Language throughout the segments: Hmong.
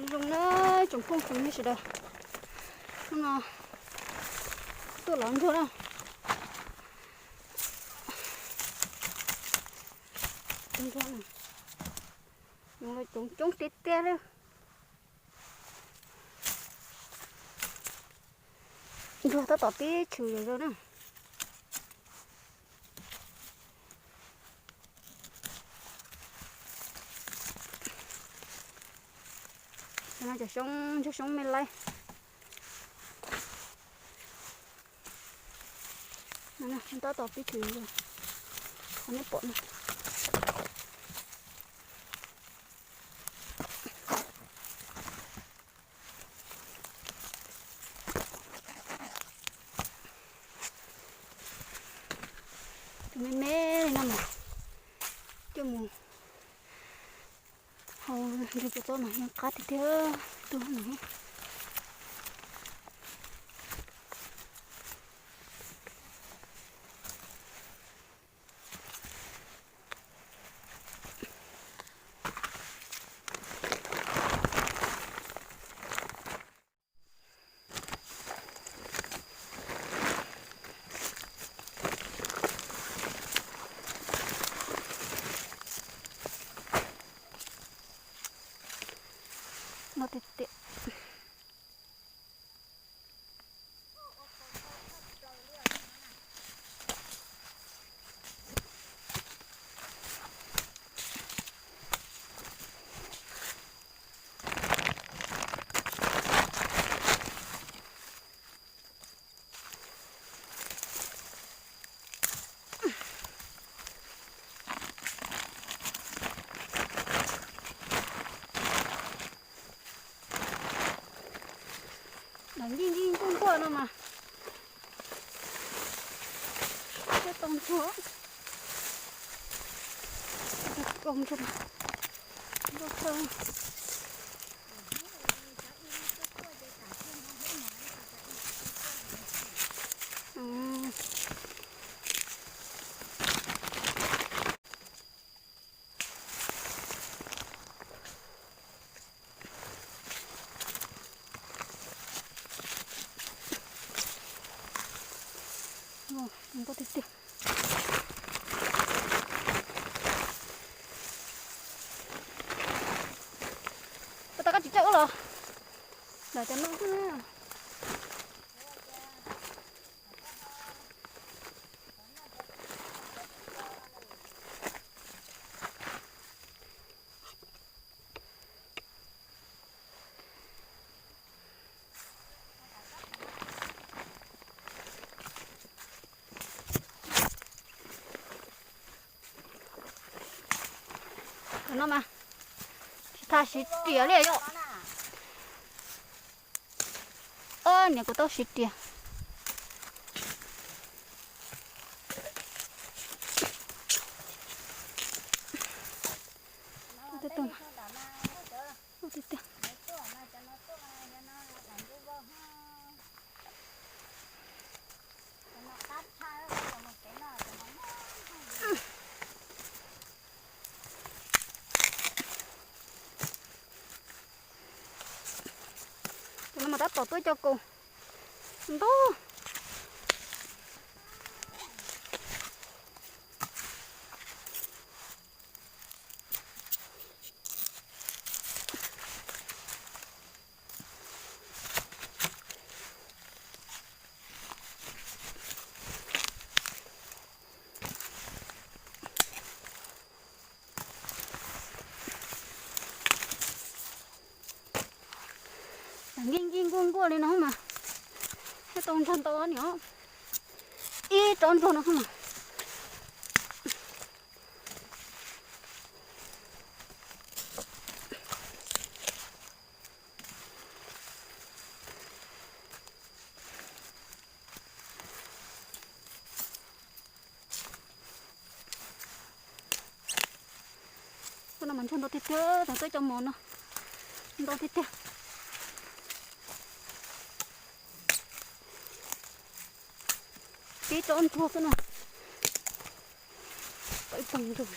Zoo na, tsoom phooj tsoom ywg sawv daws, hnub no tuaj lov ntsuag na. Tus ntsuag no, no los coob coob tiag tiag li. Ntsuag tab tom pib tshwm zom zaws na. Cov no cov xyoob, ntsuag xyoob me laib. Tab tom pib tshwm zom zaws, qhov nej pom no. Tus me me no mas coj mus hau ntsug pem toj mas yeej qab tiag tiag. Tuag no. No tiag tiag. Daim ncij ncij nquj nquaj no mas thiaj tau ntsuag. Kaus ntsuag, ntsuag thawj. Zoo nkauj tiag tiag. Koj tas koj tsis coj ua los, lawv cov no xwb na. Cov no mas tsis tas siv riam li yom. Niam kuv tau siv riam. Tiag tiag. Cov no mas tab tom tuaj cov kaus ntau. Ncij ncij nkuaj nkuaj li no mas thiaj tau ntsuag ntau niam. Ib tsob ntsuag no mas. Tus no mas ntsuag ntau tiag tiag, tau tuaj cov mov no ntau tiag tiag. Tib tsob ntsuag xwb no, tau ib poog ntsuag.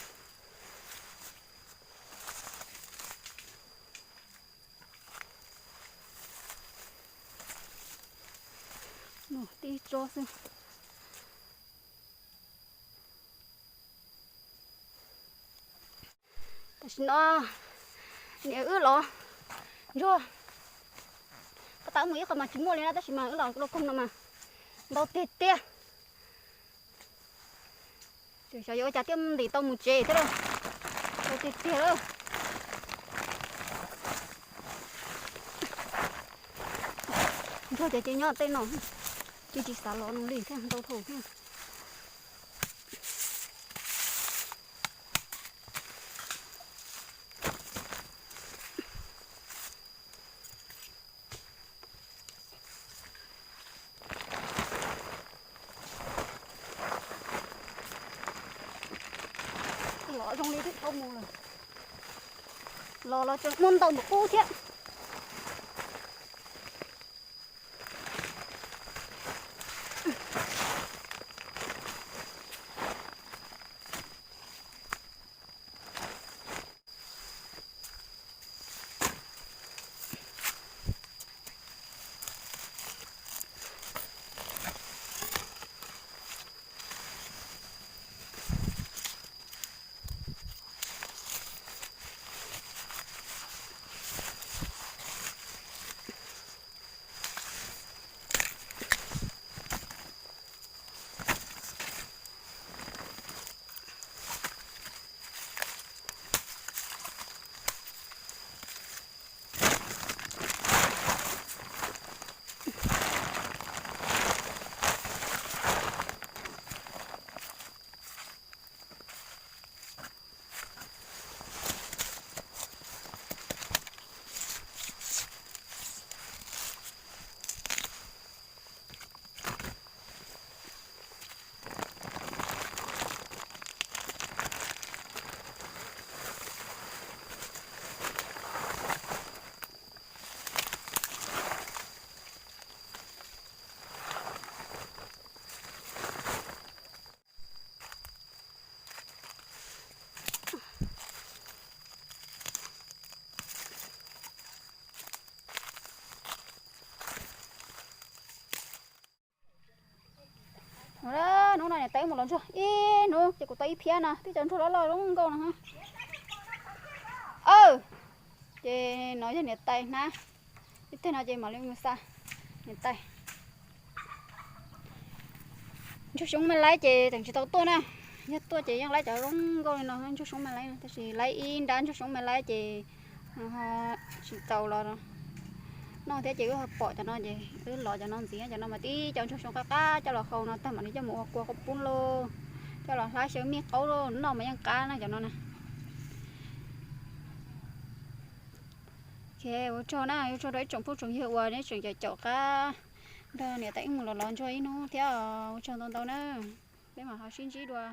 Tib tsob xwb. Tam sim no niam wb los ntsuag, pab tau mus ib qho mas tsis muaj li na, tab sis mas wb los lub koog no mas ntau tiag tiag. Xyov yuav ua cas thiaj ntim tau mus tsev thiab lauj. Ntau tiag tiag lawm. Ntsuag ces ces nyob tej no, tsis tsis xav los no li thiab, ntau dhau thiab. Los zoo li twb dhau mus lawm. Los los tseem muaj ntau npaum qub thiab. Hnub no niam tais wb mus los ntsuag ib hnub ces kuv tau ib phiab no, twb cov ntsuag loj loj zoo nkauj no. Ces no yog niam tais hnab, ib teg no ces mam li mus xa niam tais. Ntsuag xyoob me laib ces tseem tsis tau tuaj na, yog tuaj ces yeej laib cov zoo nkauj li no ntsuag xyoob me laib, tab sis laib ib nrab ntsuag xyoob me laib ces tsis tau los noj thiab ces wb ho pom cov no ces wb los cov no ntxiv, cov no mas tib cov ntsuag xyoob qab qab coj los hau no tag mam li coj mus ua kua qaub poob lauj, coj los hlab xyaw mij qaub lauj, noj mas yeej qab na cov no na. Ok, ua tsaug na, ua tsaug rau ib tsoom phooj tsoom ywg uas neb tseem caum caum qab nrog niam tais wb mus los los ntsuag ib hnub thiab, ua tsaug ntau ntau na. Peb mam ho sib ntsib dua.